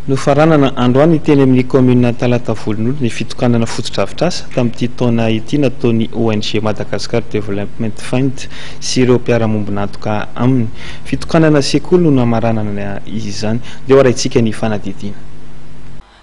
Nofaranana androany teny amin'ny kaominina Talata Volonondry ny fitokanana fotodrafitrasa tamin'ity taona ity nataon'ny ONG Madagascar Development Fund sy ireo mpiara-mombon'antoka aminy. Fitokanana sekoly no namaranana izany. Ndeha ho arahintsika ny fanadihadiana.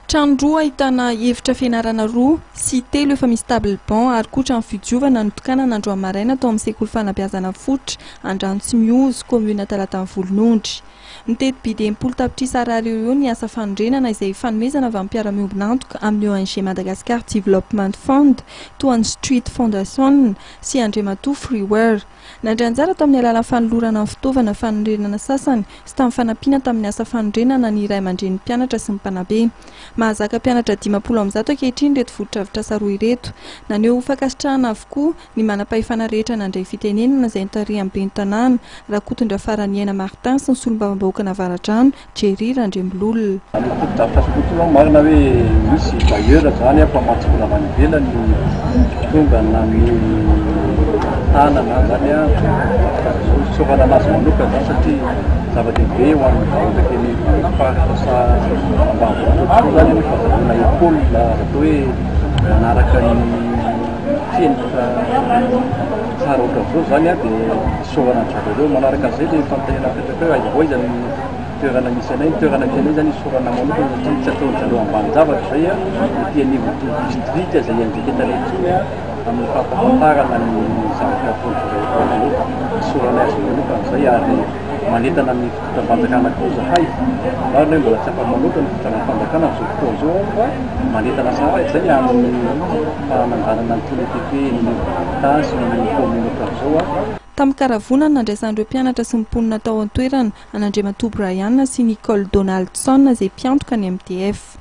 Trano roa ahitana efitra fianarana roa sy telo efa misy table banc ary koa trano fidiovana notokanana androany maraina tao amin'ny sekoly fanabeazana fototra Andranotsimihozo, kaominina Talatan'i Volonondry. Miteti-bidy 60 tapitrisa Ar eo ho eo ny asa fanorenana izay fanomezana avy amin'ny mpiara-miombon'antoka amin'ny ONG Madagascar Development Fund toa ny Street Fondation sy Andriamatoa Freeware. Nandray anjara tamin'ny alalan'ny fanolorana ny fitaovana fanorenana sasany sy tamin'ny fanampiana tamin'ny asa fanorenana ny ray aman-drenin'ny mpianatra sy ny mpanabe. Mahazaka mpianatra 150 ankehitriny ireto fotodrafitrasa roa ireto. Naneho fankasitrahana avokoa ny manam-pahefana rehetra nandray fitenenana izay notarihan'ny ben'ny tanàna, Rakotondrafaraniaina Martin sy ny solombavambahoakan'Avaradrano, Jerry Randriambololona. Ny fotodrafitrasa koa aloha marina hoe misy bailleur zany mpamatsy vola avy any ivelany tonga nanome tanana zany fotodrafitrasa zao. Isaorana anazy manokana zany satria zava-dehibe ho an'ny vahoaka teny faritra sa ambanivohitra tokoa zany ny fahazahoana école azo atao hoe manaraka ny fenitra tsara ohatran'izao zany dia isaorana an-dry zareo. Manaraka an'izay ilay fanontaniana apetraka hoe aiza ho aiza ny toerana misy anay, ny toerana misy anay izany isaorana manokana satria tsy ataon-dry zareo ambanin-javatra izay ety anivon'ity distrika izay iandraiketanay intsony amin'ny fampahafantarana ny zavatra ataon-dry zareo eto aloha. Isaoranay azy manokana izay ary manentana ny fitondram-panjakana koa izahay. Marina hoe mbola tsy afa-manoatra ny fitondram-panjakana amin'izao fotoana izao fa manentana sahady izay amin'ny fananganana ny tony ETP eny anivon'ny fokontany sy ny eny amin'ny kaominina ohatran'izao. Tamin-karavoana no nandraisan'ireo mpianatra sy ny mponina tao an-toerana an'Andriamatoa Brian sy Nicole Donaldson izay mpiantoka ny MDF.